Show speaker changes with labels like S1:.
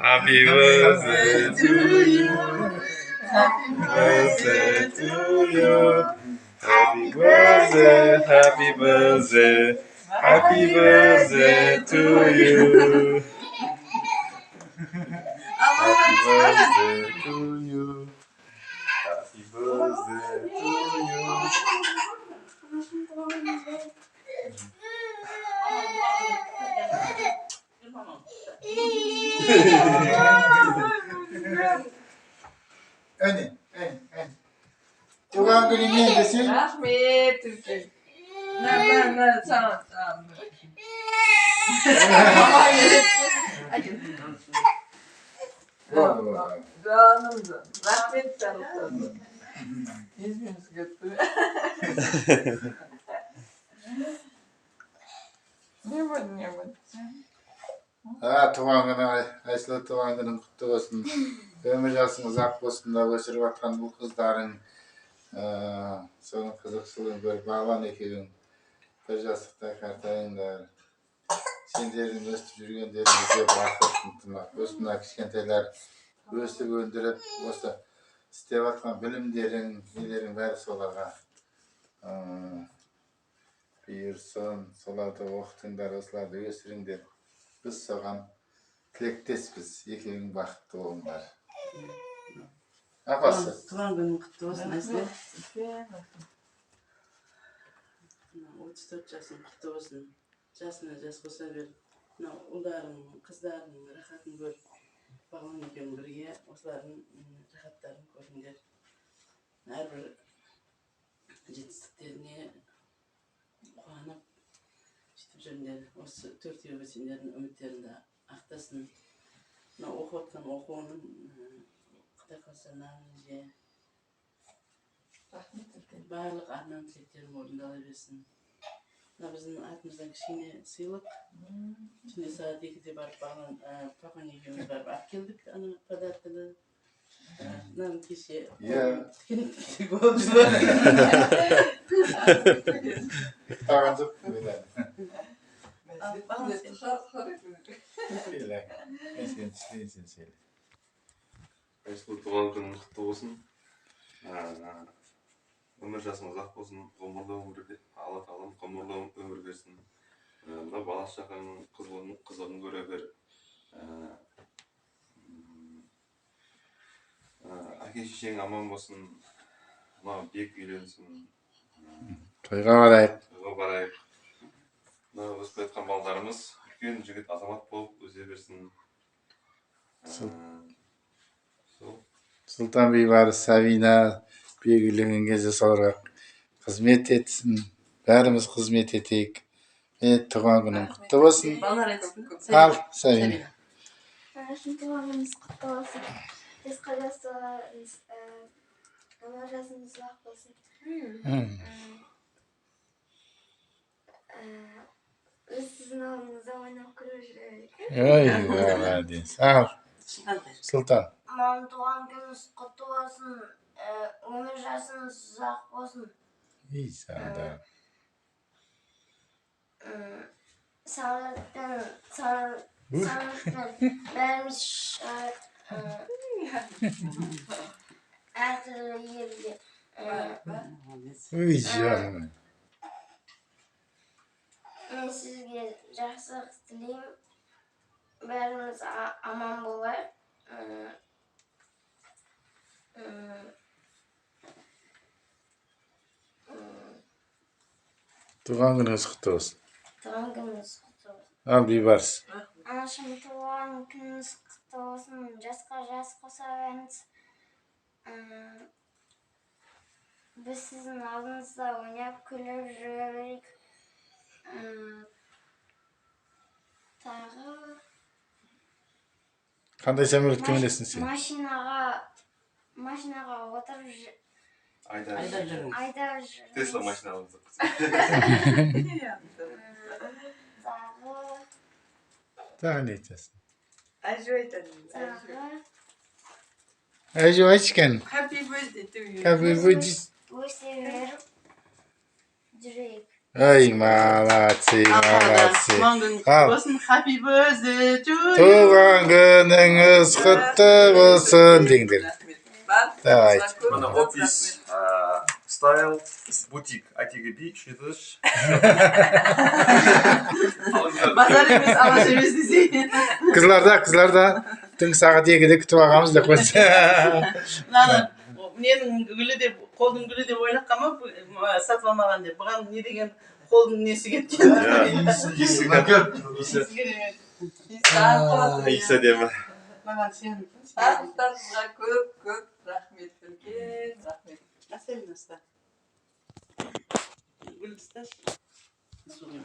S1: Happy birthday to you. Happy birthday to you. Happy birthday, happy birthday, happy birthday to you. Happy birthday to you. Happy birthday to you.
S2: Әне, әне, әне. Туған күніңмен десең.
S3: Рахмет үлкен. На, на, на, саған, саған.
S2: Болды, болды.
S3: Жаным, жаным. Рахмет саған. Есіме түсіп кетті. Не болды, не болды?
S2: А, туған күні, Айсұлу, туған күнің құтты болсын. Өмір жасың ұзақ болсын да, өсіріп жатқан бұл қыздарың, соның қызықшылығын көріп, Бағлан екеуің бір жастықта қартайыңдар. Сендердің өстіп жүргендерің бізге бақыт, ынтымақ. Осы мына кішкентайлар өсіп өндіріп, осы істеп жатқан білімдерің, нелерің бәрі соларға бұйырсын, соларды оқытыңдар, осыларды өсіріңдер. Біз соған тілектеспіз, екеуің бақытты болыңдар. Апасы.
S4: Туған күнің құтты болсын, Айсұлу.
S3: Үлкен рахмет.
S4: 34 жасың құтты болсын. Жасыңа жас қоса бер. Мына ұлдарың, қыздарың рахатын көр. Бағлан екеуің бірге осылардың рахаттарын көріңдер. Әрбір жетістіктеріне қуанып сөйтіп жүріңдер. Осы төртеуі сендердің үміттеріңді ақтасын. Мына оқып жатқан оқуының, құдай қаласа, нанын же.
S3: Рахмет үлкен.
S4: Барлық арман тілектерің орындала берсін. Мына біздің атымыздан кішкене сыйлық. Түнде сағат 2-де барып, Бағлан, папаң екеуміз барып алып келдік ана подарканы. Мынаны кеше тікенек тікенек болып жүр.
S2: Ұйықтаған жоқпын мен әлі.
S4: Бағлан, сен.
S2: Сөйле. Мен сені түсінейін, сен сөйле.
S1: Айсұлу, туған күнің құтты болсын. Өмір жасың ұзақ болсын, ғұмырлы өмір, Алла тағалам ғұмырлы өмір берсін. Мына бала шағаң қызығын көре бер. Әке шешең аман болсын, мынау Бек үйленсін.
S2: Тойға барайық.
S1: Тойға барайық. Мына өсіп жатқан балдарымыз үлкен жігіт, азамат болып өсе берсін. Сол.
S2: Сұлтан Бейбарыс, Сабина, Бек үйленген кезде соларға қызмет етсін. Бәріміз қызмет етейік. Е, туған күнің құтты болсын.
S4: Балалар айтсын.
S2: Ал, Сабина.
S5: Анашым, туған күніңіз құтты болсын. Жас жастарыңыз, өмір жасыңыз ұзақ болсын. Біз сіздің алдыңызда ойнап күліп жүре берейік.
S2: Ой, молодец. Ал,
S4: Кішкентай.
S2: Сұлтан.
S5: Мам, туған күніңіз құтты болсын. Өмір жасыңыз ұзақ болсын.
S2: Ей, сағында.
S5: Самолетпен самолетпен бәріміз әртүрлі елге
S4: Молодец.
S2: Ой, жаным.
S5: Мен сізге жақсылық тілеймін. Бәріміз аман болайық. М, м,
S2: Туған күніңіз құтты болсын.
S5: Туған күніңіз құтты болсын.
S2: Ал, Бейбарыс.
S5: Анашым, туған күніңіз құтты болсын. Жасқа жас қоса беріңіз. Біз сіздің алдыңызда ойнап күліп жүре берейік. Тағы
S2: Қандай самолетке мінесің сен?
S5: Машинаға отырып
S1: Айдап
S4: Айдап жүріңіз.
S5: Айдап жүріңіз.
S1: Тесла машина алыңыз.
S5: Тағы
S2: Тағы не айтасың?
S3: Әжу айтады. Әжу.
S5: Тағы
S2: Әжу, айтшы кәні.
S3: Happy birthday to you.
S2: Happy birthday.
S5: Өсе беріп жүрейік.
S2: Ай, молодцы, молодцы.
S4: Туған күн құтты
S2: Ал.
S4: болсын. Happy birthday to you.
S2: Туған күніңіз құтты болсын деңдер.
S3: Рахмет. Барлықтарыңызға
S2: Давайте.
S3: көп
S1: Мына
S3: көп
S1: офис
S3: рахмет.
S1: Стайл бутик айтеке би 303.
S4: Базар емес, алаш емес десей.
S2: Қызларда, қызларда түнгі сағат 2-де күтіп алғанбыз деп қойса.
S4: Мынаны ненің гүлі деп, қолдың гүлі деп ойлап қалма, сатып алмаған деп. Бұған не деген қолдың несі кеткен.
S1: Иісі.
S4: Иісі керемет.
S1: Иісі әдемі.
S4: Маған сен.
S3: Барлықтарыңызға көп көп рахмет, үлкен рахмет.
S4: Әсел, ұста. Гүл ұсташы. Су құйып.